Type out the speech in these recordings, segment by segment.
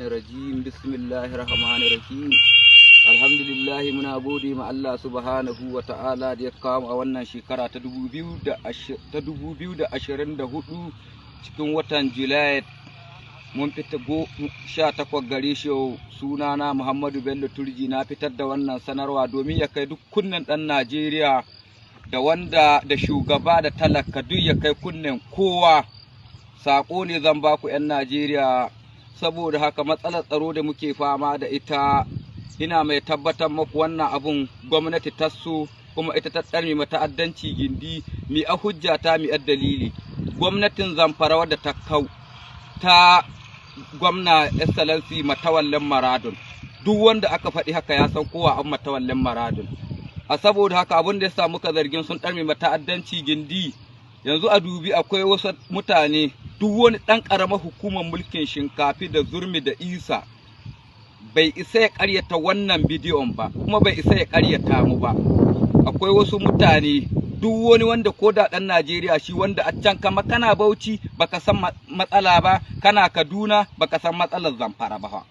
Rajim. Bismillahir rahmanir rahim. Alhamdulillah, muna gode ma Allah subhanahu wa ta'ala da ya kawo a wannan shekara ta 2024, cikin watan Julai, mun fita go 18 gare shi. Sunana Muhammadu Bello Turji. Na fitar da wannan sanarwa domin ya kai duk kunnen ɗan Najeriya, da wanda da shugaba da talaka, duk ya kai kunnen kowa. Saƙo ne zan baku, 'yan Najeriya. Saboda haka, matsalar tsaro da muke fama da ita, ina mai tabbatar maku wannan abun gwamnati ta so, kuma ita ta tsarmi ta'addanci gindi. Mi a hujja ta, mi a dalili? Gwamnatin Zamfara wadda ta kau, ta gwamna Excellency Matawallen Maradun, duk wanda aka faɗi haka ya san kowa an Matawallen Maradun. A saboda haka, abin da ya sa muka zargin sun ɗarmi ta'addanci gindi, yanzu a dubi, akwai wasu mutane, duk wani ɗan ƙaramar hukumar mulkin Shinkafi da Zurmi da Isa bai isa ya ƙaryata wannan bidiyon ba, kuma bai isa ya ƙaryata mu ba. Akwai wasu mutane, duk wani wanda ko da ɗan Najeriya shi wanda a can, kama kana Bauchi baka san matsala ba, kana Kaduna baka san matsalar Zamfara ba.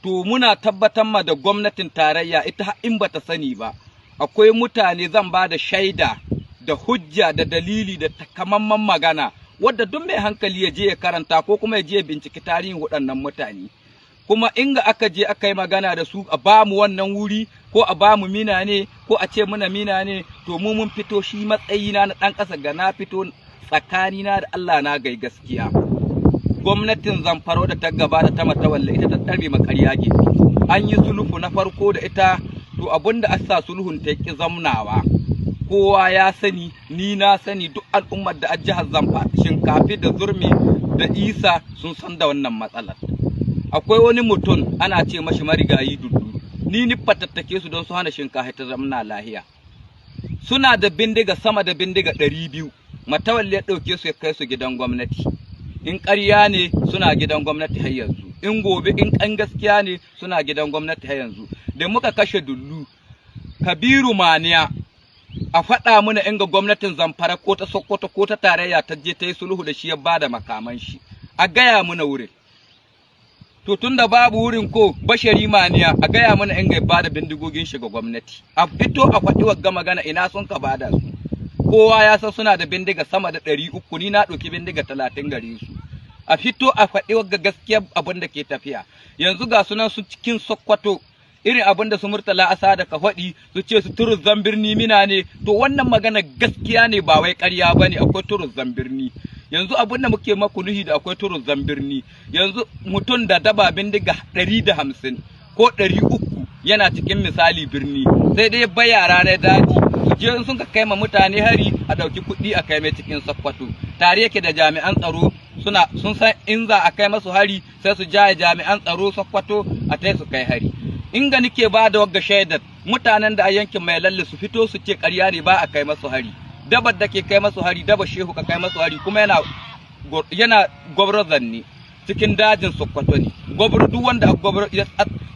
To, muna tabbatar ma da gwamnatin tarayya, ita in bata sani ba, akwai mutane, zan ba da shaida da hujja da dalili da takamaiman magana wadda duk mai hankali ya je ya karanta ko kuma ya je ya binciki tarihin waɗannan mutane. Kuma inga aka je aka yi magana da su, a ba mu wannan wuri, ko a ba mu mina ne, ko a ce muna mina ne, to mu mun fito. Shi matsayina na ɗan ƙasa ga na fito tsakanina da Allah na gai gaskiya. Gwamnatin Zamfara da ta gabata ta Matawalle, ita ta ɗarbe makarya gindi. An yi sulhu na farko da ita, to abinda asa sulhun ta ki zamnawa, kowa ya sani, ni na sani, duk al'ummar da a jihar Zamfara, Shinkafi da Zurmi da Isa, sun san da wannan matsalar. Akwai wani mutum ana ce mashi Marigayi Dudu. Ni fatattake su don su hana Shinkafi ta zamna lahiya. Suna da bindiga sama da bindiga 200. Matawalle ya ɗauke su ya kai su gidan gwamnati. In ƙarya ne, suna gidan gwamnati har yanzu. In gobe in ƙan gaskiya ne, suna gidan gwamnati har yanzu. Da muka kashe Dullu, Kabiru Maniya, a faɗa mana inga gwamnatin Zamfara ko ta Sokoto ko ta tarayya ta je ta yi sulhu da shi ya bada makaman shi. A gaya mana wurin. To, tunda babu wurin, ko Bashari Maniya, a gaya mana inga ya bada bindigogin shi ga gwamnati. A fito a faɗi wagga magana, ina sun ka bada su? Kowa ya san suna da bindiga sama da 300. Ni na ɗauki bindiga 30 gare su. A fito a faɗi wagga gaskiya abin da ke tafiya. Yanzu ga sunan su cikin Sokoto, irin abin da su Murtala Asa da ka faɗi, su ce su Turuzzan Birni mina ne. To, wannan magana gaskiya ne, ba wai ƙarya ba ne. Akwai Turuzzan Birni. Yanzu abin da muke maku nuhi da akwai Turuzzan Birni, yanzu mutum da daba bindiga 150 ko 300 yana cikin misali birni, sai dai bai yara na daji su je sun ka kai ma mutane hari, a ɗauki kuɗi a kai mai cikin Sokoto. Tare yake da jami'an tsaro, suna sun san in za a kai masu hari, sai su jaye jami'an tsaro Sokoto a tai su kai hari. Inga nike ba da wagga shaidar, mutanen da a yankin Mai Lalle su fito su ce ƙarya ne, ba a kai masu hari. Dabar da ke kai masu hari, daba Shehu ka kai masu hari, kuma yana Gwabro zanne cikin dajin Sokoto ne. Gwabro, duk wanda a Gwabro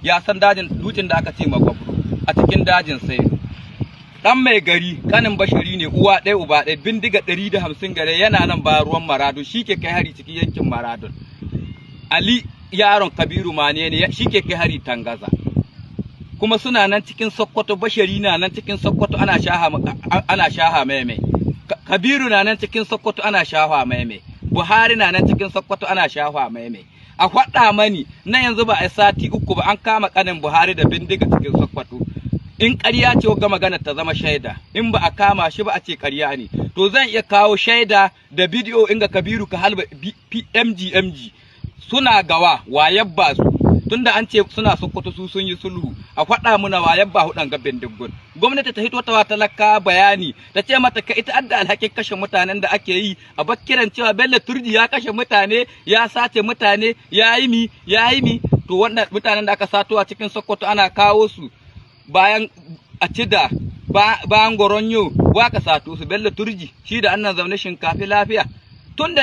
ya san dajin dutsen da aka ce ma Gwabro a cikin dajin. Sai dan mai gari, kanin Bashari ne, uwa ɗaya uba ɗaya, bindiga 150 gare, yana nan ba ruwan Maradun, shi ke kai hari cikin yankin Maradun. Ali yaron Kabiru Mane ne, shi ke kai hari Tangaza. Kuma suna nan cikin Sokoto. Bashari na nan cikin Sokoto, ana shaha mai. Kabiru na nan cikin Sokoto, ana shaha mai. Buhari na nan cikin Sokoto, ana shaha mai. A faɗa mani na yanzu, ba a sati 3 ba an kama kanin Buhari da bindiga cikin Sokoto. In ƙarya ce ga magana ta zama shaida, in ba a kama shi ba a ce ƙarya ne. To, zan iya kawo shaida da bidiyo inga Kabiru ka halba MG MG. Suna gawa wayabba su, tunda an ce suna Sokoto, su sun yi sulhu. A faɗa muna wayabba hudan ga bindigun. Gwamnati ta hito ta wa talaka bayani, ta ce mata ka ita adda alhakin kashe mutanen da ake yi, a bakkiran cewa Bello Turji ya kashe mutane, ya sace mutane, ya yi mi, ya yi mi. To, wannan mutanen da aka sato a cikin Sokoto ana kawo su bayan a cida bayan Goronyo, wa ka sato su? Bello Turji, shi da annan zaune Shinkafi lafiya tunda